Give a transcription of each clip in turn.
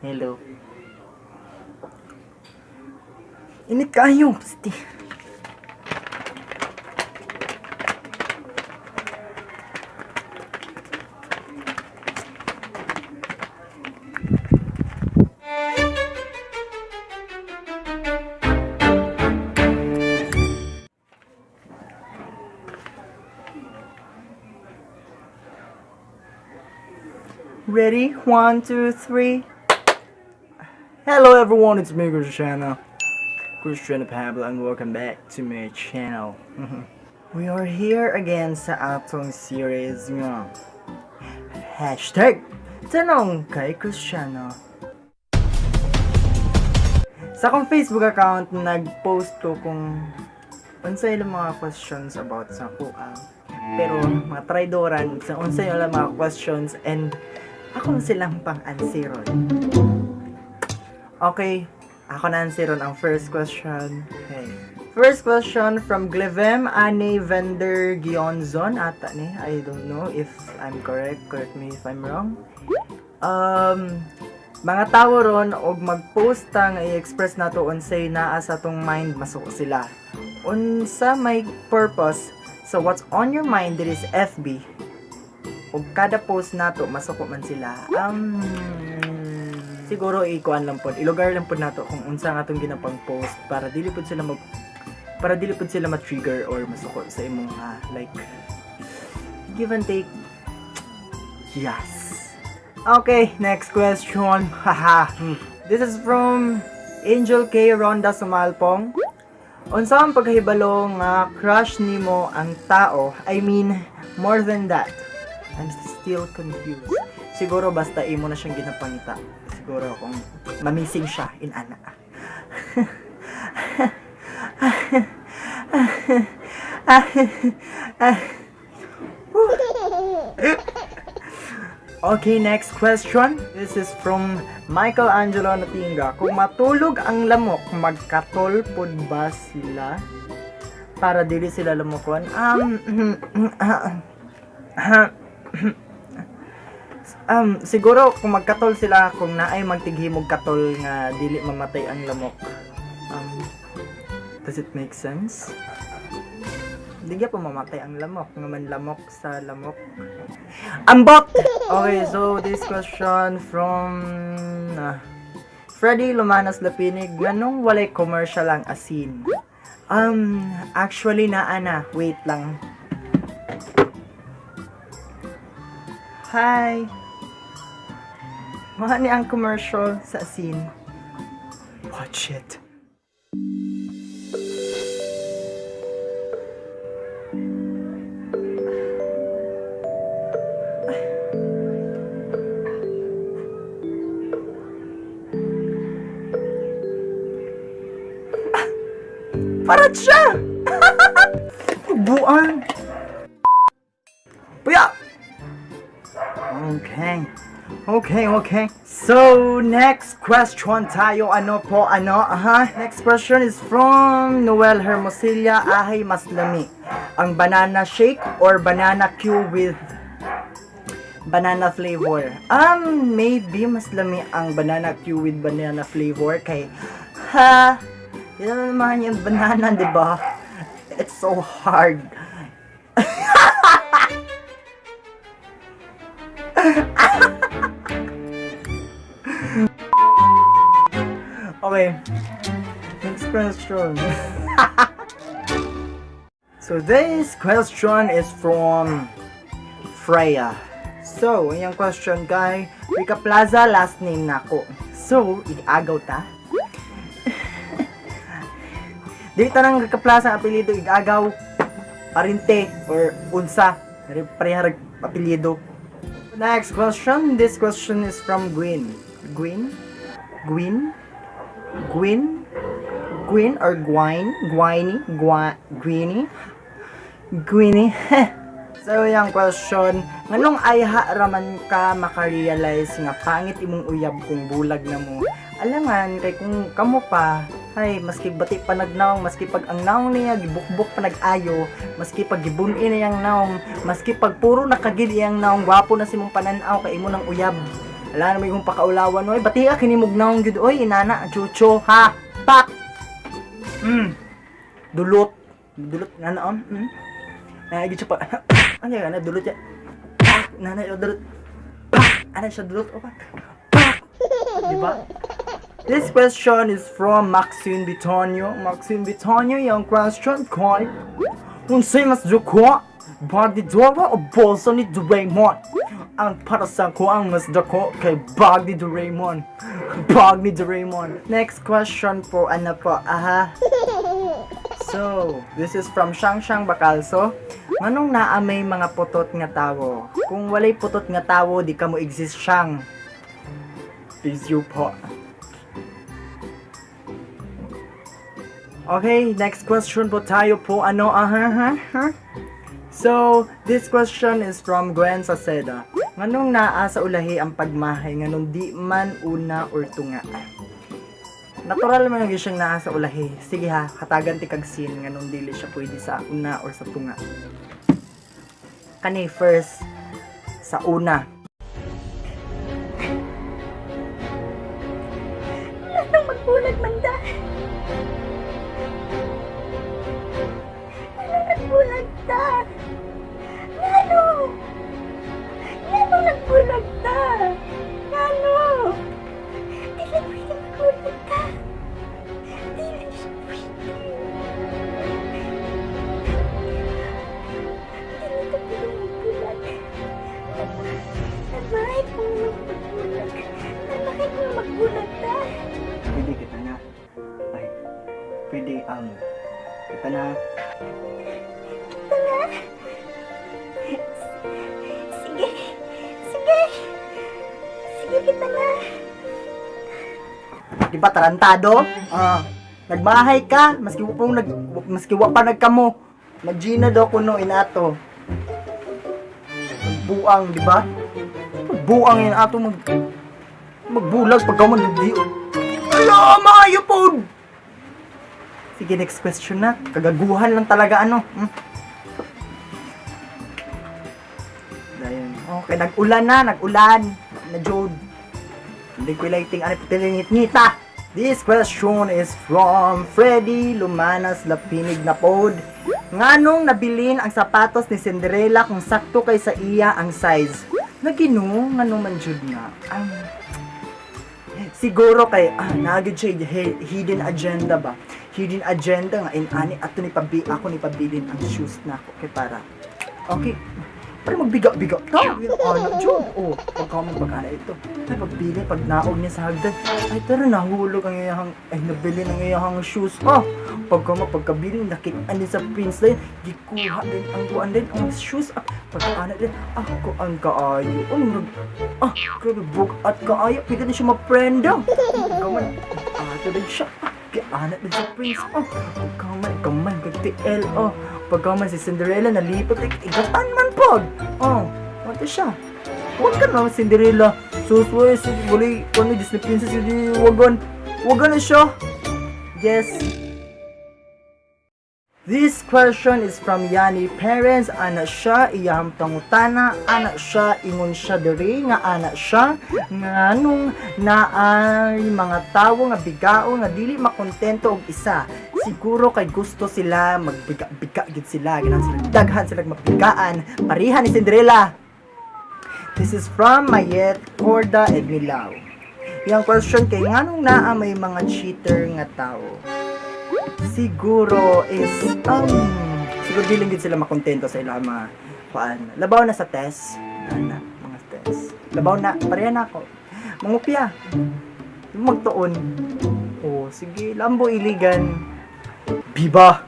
Hello. Init kayo, pasti. Ready? One, two, three. Hello everyone, it's me, Cristiano. Cristiano Pablo, and welcome back to my channel. We are here again sa atong series nga #TanongKayCristiano. Sa akong Facebook account, nag-post ko kung unsay ilang mga questions about sa kuha. Pero mga traidoran sa unsay ilang mga questions and ako silang pang-answeron. Okay, ako na answeron ang first question. Okay. First question from Glevem Ane Vender Gionzon ata ni. I don't know if I'm correct. Correct me if I'm wrong. Mga tawo ron og mag-post ta nga i-express nato unsay naa sa atong mind, masuko sila. Unsa may purpose sa what's on your mind there is FB. Og kada post nato masuko man sila. Siguro ikuan lang pod, ilugar lang pod nato kung unsa nga atong ginapang post para dili pod sila mag para dili pod sila ma-trigger or masuko sa imong like give and take. Yes. Okay, next question. Haha. This is from Angel K. Ronda Sumalpong. Unsa ang pagkahibalo nga crush nimo ang tao? I mean, more than that. I'm still confused. Siguro basta imo na siyang ginapangita. Siguro kung mamising siya in ana. Okay, next question. This is from Michael Angelo Natinga. Kung matulog ang lamok, magkatol pod ba sila? Para dili sila lamokon? Siguro kung magkatol sila, kung naay magtighimog katol nga dili mamatay ang lamok. Does it make sense? Di gyud pa mamatay ang lamok, nga man lamok sa lamok. Ambot! Okay, so this question from Freddy Lumanas Lapinig, nganong walay commercial ang asin? Actually naa na, wait lang. Hi! Mga ni ang commercial sa asin. Watch it. Parat siya! Buang! Puya! Okay. Okay. So, next question tayo. Ano po, ano? Aha. Next question is from Noel Hermosilla. Ahay mas lami. Ang banana shake or banana Q with banana flavor? Maybe mas lami ang banana Q with banana flavor kay, ha, yun naman yung banana, di ba? It's so hard. Okay. Next question. So this question is from Freya. So, iyang question kay Rica Plaza, last name nako. So, igagaw ta. Dili tanang Rica Plaza ang apelyido igagaw, parinte or unsa. Pareha rag apelyido. Next question. This question is from Gwyn. Gwyn? Gwyn? Gwyn? Gwyn or Gwyn? Gwynny? Gwynny? Gwynny? So, yung question, nganong ayha raman ka makarealize nga pangit imong uyab kung bulag na mo? Alangan, kay kung kamo pa, ay, maski bati pa nagnaong, maski pag ang naong niya, gibukbok pa nag-ayo, maski pag gibun-in niyang naong, maski pag puro nakagid iyang naong, gwapo na si mong pananaw, kay imo ng uyab. Wala na may kong pakaulawan, oy. Bati ka, kinimugnaong gyud, oy. Inana, chucho, ha, pak! Dulot. Dulot, nana, om. Ay, gid siya pa. Ano yan, na, dulot yan. Pak! Nana, yo, dulot. Pak! Ano siya, dulot? O, pak. Pak! Diba? This question is from Maxine Bitonio. Maxine Bitonio, yung question kay: Unsay mas dako? Bag ni Dora o bulsa ni Doraemon? Ang para sa ako, ang mas dako kay bag ni Doraemon. Bag ni Doraemon. Next question po, ano po? Aha. So, this is from Shang Shang Bacalso. Nganong naa may mga putot nga tawo? Kung walay putot nga tawo, di ka mo exist, Shang. Please you po. Okay, next question po tayo po. Ano? Aha, ha, ha? So, this question is from Gwen Saceda. Nganong naa sa ulahi ang pagmahay, nganong di man una or tunga? Natural man gyud siyang naa sa ulahi. Sige ha, hatagan ti kag scene nganong dili siya pwede sa una or sa tunga. Kani first sa una. Anong magbulag man ta? Anong nagbulag ta? Ngano? Ngano nagbulag ta? Ngano? Dili pwede magbulag ta. Dili siya pwede. Dili ta pwede magbulag. Nagmahay kong magbulag. Nagmahay kong magbulag ta. Pwede kita na. Ay, pwede kita na. Kita na. Sige. Sige. Sige, kita na. Di ba tarantado? Ah, nagmahay ka maski wa pa nagkamo. Nag-Gina daw kuno inato. Buang, di ba? Buang inato magbulag pagka man di. Ala, maayo pod. Sige, next question na. Kagaguhan lang talaga ano. Dayon. Okay, nag-ulan na, nag-ulan. Na Jode. Hindi ko lighting ano pitilingit-ngita. This question is from Freddy Lumanas Lapinig na pod. Nganong nabilin ang sapatos ni Cinderella kung sakto kay sa iya ang size? Nagino, ngano man jud nga. Siguro kay nagid siya hidden agenda ba? Hidden agenda nga in-ani ato ni pabi ako ni pabilin ang shoes na ako kay para. Okay. Para magbiga-biga ta. Ano, jud. Oh, pagka mo pagkana ito. Ay, pagbili, pag naog niya sa hagdan. Ay, tara, nahulog ang iyahang, ay, nabili ng iyahang shoes. Oh, pagka mo, pagkabili, nakita din sa prince din. Gikuha din ang kuan din, ang shoes. Ah, pagkaana din, ako ang kaayo. Oh, grabe, bugat kaayo. Pwede din siya maprenda. Pagka man, ato din siya. Kiana din sa prince. Oh, pagka man, kaman, kag-TL. Oh, pagka man si Cinderella, nalipot, ay, igatan man pod. Oh, wala siya. Huwag ka na, Cinderella. Susway, wala, ano, Disney Princess, hindi, wagan. Wagan na siya. Yes. This question is from Yani Perez. Ana siya, iyahang pangutana. Ana siya, ingon siya diri nga ana siya. Nganong naay mga tawo nga bigao nga dili makontento og isa. Siguro kay gusto sila magbiga-biga gid sila. Ganahan sila daghan sila mabigaan. Pareha ni Cinderella. This is from Mayet Corda Edmilao. Yang question kay nganong naa may mga cheater nga tao? Siguro is siguro dili gid sila makontento sa ilang mga kuan. Labaw na sa test. Ana, mga test. Labaw na, pareha na ako. Mangupya. Magtuon. Oh, sige, lambo iligan. Biba.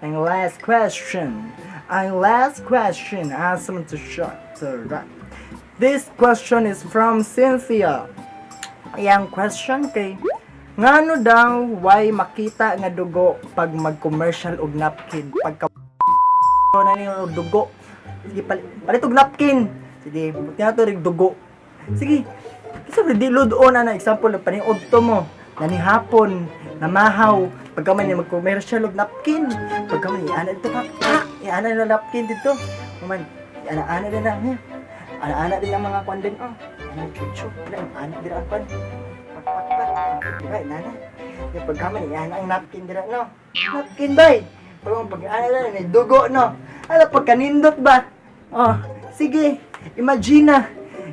Ang last question. Ang last question. Ask someone to shut the right. This question is from Cynthia. Yang question kay ngano daw why makita nga dugo pag mag-commercial og napkin pagka na niyo og dugo? Sige, palit og napkin. Sige, puti na to rig dugo. Sige, kasi di load on na example paniud to mo nanihapon namahaw pagka man mag-commercial og napkin, pagka man iana dito pa pak iana na napkin dito man iana ana na na. Ana-ana din ang mga kwan din, oh. Ana, chuchu. Ana, ana dira ang kwan. Pakpak pa. Diba, nana? Yung pagkaman, ana ang napkin dira, no? Napkin, bay! Pag ana na, may dugo, no? Ano, pagkanindot ba? Oh, sige, imagine na.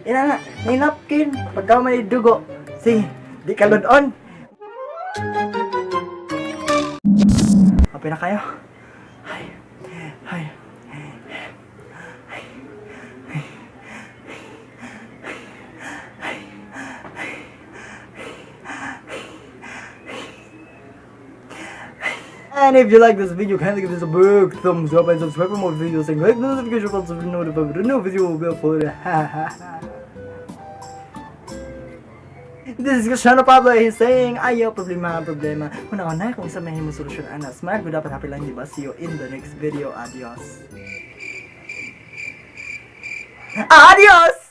Ina na, may napkin. Pagka may dugo. Sige, di ka on. Okay na kayo? Ay, ay. And if you like this video, kindly give this a big thumbs up and subscribe for more videos and click the notification bell to be notified when a new video will be uploaded. This is Cristiano Pablo. He's saying, "Ayaw problema, problema. Una-una kung sa may solusyon, ana. Smile ko dapat happy lang, di ba? See you in the next video. Adios. Adios!